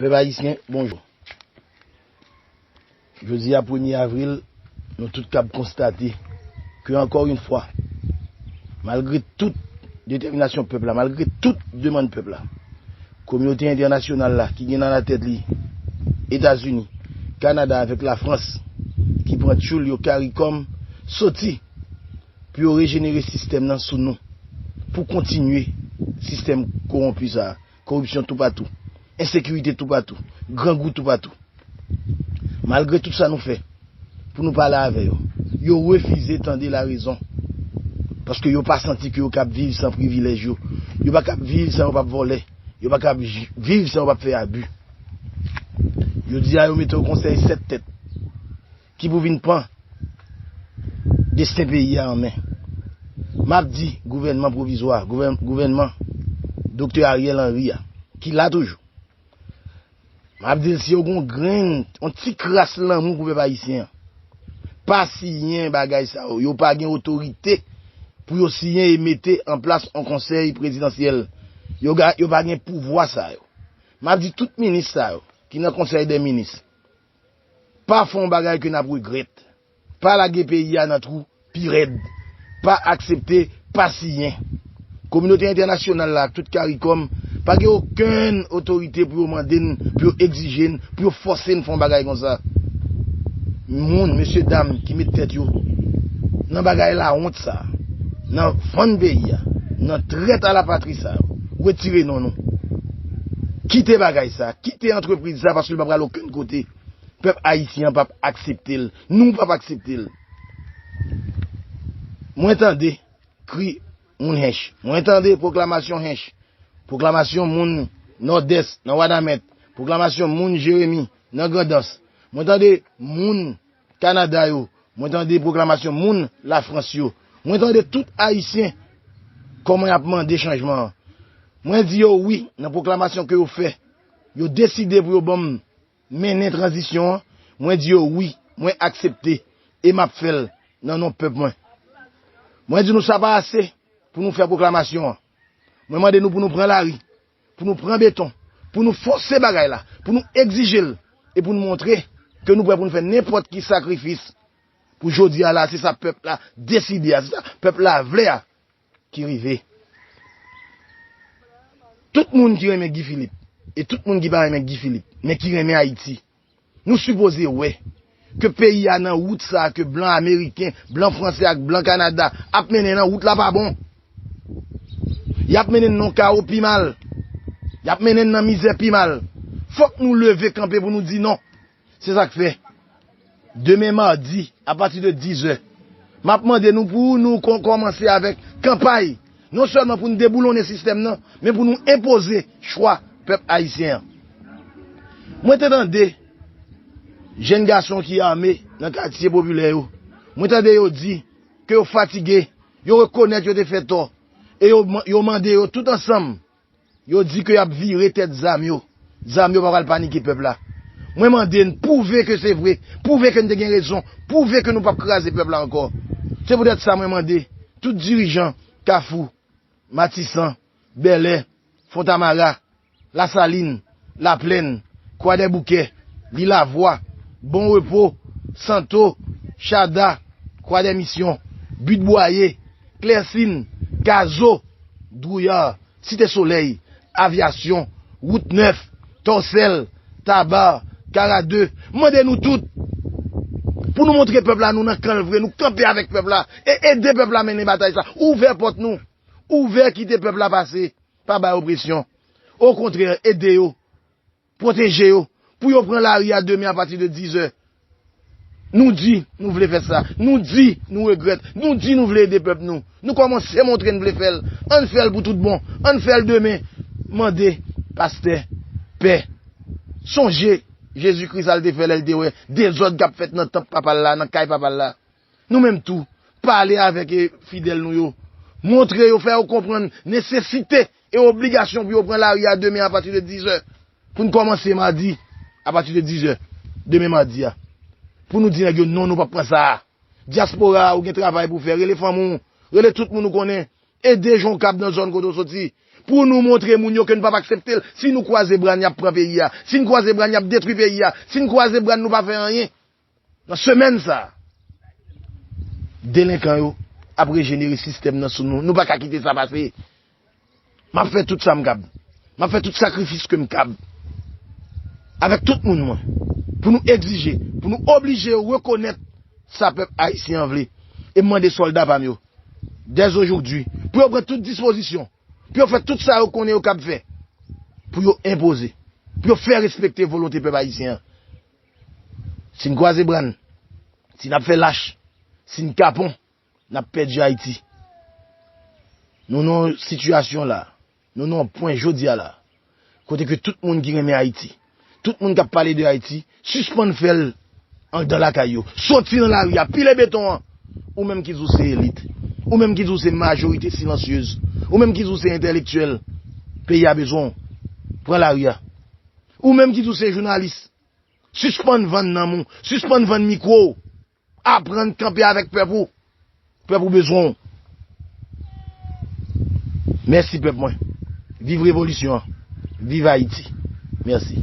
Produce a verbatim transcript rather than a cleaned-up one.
Pèp ayisyen, bonjou. Jodi a, premye avril, nou tout kab konstate ke, ankò yon fwa, malgre tout detèminasyon pèp la, malgre tout demann pèp la, kominote entènasyonal la, ki gen nan latèt li Etazini, Kanada avèk Lafrans, ki pran tchoul yo, CARICOM, soti pou yo rejenere sistèm nan sou nou, pou kontinye sistèm kowonpi sa a, koripsyon toupatou, ensekirite toupatou, grangou toupatou. Malgre tout sa nou fè pou nou pale avè yo, yo refize tande larezon, paske yo pa santi ke yo kab viv san privilèj yo, yo pa kab viv san yo p ap vòlè, yo pa kab j- viv san yo p ap fè abi. Yo di a yo mete yon konsèy sèt tèt ki pou vin pran desten peyi a an men. M ap di gouvènman pwovizwa, gouvèn- gouvènman Doktè Ariel Henry a, ki la toujou. M ap di l, si yo gon grenn, yon ti kras lanmou pou pèp ayisyen an, pa siyen bagay sa yo. Yo pa gen otorite pou yo siyen e mete an plas yon konsèy prezidansyèl. Yo ga- yo pa gen pouvwa sa yo. M ap di tout minis sa yo ki nan konsèy dè minis, pa fè yon bagay ke n ap regrèt. Pa lage peyi a nan twou pi rèd. Pa aksepte, pa siyen. Kominote entènasyonal la ak tout CARICOM pa gen okenn otorite pou yo mande n, pou yo egzije n, pou yo fòse n fè yon bagay konsa. Moun, mesye dam ki met tèt yo nan bagay lawont sa, nan vann peyi a, nan trèt a la patri sa, retire non nou. Kite bagay sa, kite antrepriz sa, paske l pa pral okenn kote. Pèp ayisyen an p ap aksepte l. Nou p ap aksepte l. Mwen tande kri moun Hench. Mwen tande pwoklamasyon Hench. Pwoklamasyon moun Nòdès, nan Wanament. Pwoklamasyon moun Jeremi, nan Grandans. Mwen tande moun Kanada yo. Mwen tande pwoklamasyon moun Lafrans yo. Mwen tande tout Ayisyen kòman y ap mande chanjman an. Mwen di yo wi nan pwoklamasyon ke yo fè. Yo deside pou yo ban m mennen tranzisyon an, mwen di yo wi, mwen aksepte e m ap fè l nan non pèp mwen. Mwen di nou sa pa ase pou nou fè pwoklamasyon an. Mwen mande nou pou nou pran lari, pou nou pran beton, pou nou fòse bagay la, pou nou egzije l e pou nou montre ke nou prè pou nou fè nenpòt ki sakrifis pou jodi a la, se sa pèp la deside a, se sa pèp la vle a ki rive. Tout moun ki renmen Guy Philippe e tout moun ki pa renmen Guy Philippe, men ki renmen Ayiti, nou sipoze wè ke peyi a nan wout sa a ke blan ameriken, blan franse ak blan Kanada ap mennen nan wout la pa bon. Y ap mennen n nan kawo pi mal. Y ap mennen n nan mizè pi mal. Fòk nou leve kanpe pou nou di non. Se sa k fè, demen madi, apati de dizè, m ap mande nou pou nou kon- kòmanse avèk kanpay, non sèlman pou n deboulonnen sistèm nan, men pou nou enpoze chwa pèp ayisyen an. Mwen te tande jèn gason ki ame nan katye popilè yo. Mwen tande yo di ke yo fatige, yo rekonèt yo te fè tò, e yo, yo mande yo tout ansanm, yo di ke y ap vire tèt zam yo. Zam yo pa pral panike pèp la. Mwen mande n pwouve ke se vre, pwouve ke n te gen rezon, pwouve ke nou p ap kraze pèp la ankò. Se poutèt sa mwen mande tout dirijan Kafou, Matisan, Bèlè, Fontamara, Lasalin, Laplèn, Kwadèboukè, Lilavwa, Bon Repo, Santo, Chada, Kwadèmisyon, Bit Bwaye, Klèsin, Kazo, Dwouya, Site Solèy, Avyasyon, Wout Nèf, Tòsèl, Taba, Kara de, mande nou tout pou nou montre pèp la nou nan kan l vre, nou kanpe avèk pèp la e ede pèp la mennen batay sa. Ouvè pòt nou, ouvè kite pèp la pase, pa bay opresyon. Okontrè, ede yo, pwoteje yo, pou yo pran lari a demen apati de dizè. Nou di nou vle fè sa. Nou di nou regrèt. Nou di nou vle ede pèp nou. Nou kòmanse montre n vle fè l. Ann fè l pou tout bon. Ann fè l demen. Mande pastè, pè, sonje Jezi Kris al te fè lè l te wè dezòd k ap fèt nan tanp papa l la, nan kay papa l la. Nou menm tou, pale avèk e, fidèl nou yo. Montre yo, fè yo konprann nesesite e obligasyon pou yo pran lari a demen apati de dizè. Pou n kòmanse madi, apati de dizè, demen madi a. Pou nou di nèg yo non, nou p ap pran sa a. Dyaspora a, ou gen travay pou w fè. Rele fanmi w, rele tout moun ou konnen. Ede jan w kab nan zòn kote w soti. Pou nou montre moun yo ke n p ap aksepte l. Si nou kwaze bra n, y ap pran peyi a. Si n kwaze bra n, y ap detwi peyi a. Si n kwaze bra n, nou pa fè anyen. Nan semèn sa a, delenkan yo ap rejenere sistèm nan sou nou. Nou pa ka kite sa pase. M ap fè tout sa m kab. M ap fè tout sakrifis ke m kab. Avèk tout moun mwen. Pou nou egzije, pou nou oblije yo rekonèt sa pèp ayisyen an vle. E m mande sòlda pa m yo, dèzojodi, pou yo pran tout dispozisyon, pou yo fè tout sa yo konnen yo kab fè, pou yo enpoze, pou yo fè respekte volonte pèp ayisyen an. Si n kwaze bra n, si n ap fè lach, si n kapon, n ap pèdi Ayiti. Nou nan yon sitiyasyon la, nou nan yon pwen jodi a la, kote ke tout moun ki renmen Ayiti, tout moun k ap pale de Ayiti, sispann fè l anndan lakay yo. Soti nan lari a, pile beton an. Ou menm ki di w se elit, ou menm ki di w se majorite silansyez, ou menm ki di w se entèlektyèl, peyi a bezwen w. Pran lari a. Ou menm ki di w se jounalis, sispann vann nanm ou, sispann vann mikwo w. Aprann kanpe avèk pèp ou. Pèp ou bezwen w. Mèsi pèp mwen. Viv revolisyon an. Viv Ayiti. Mèsi.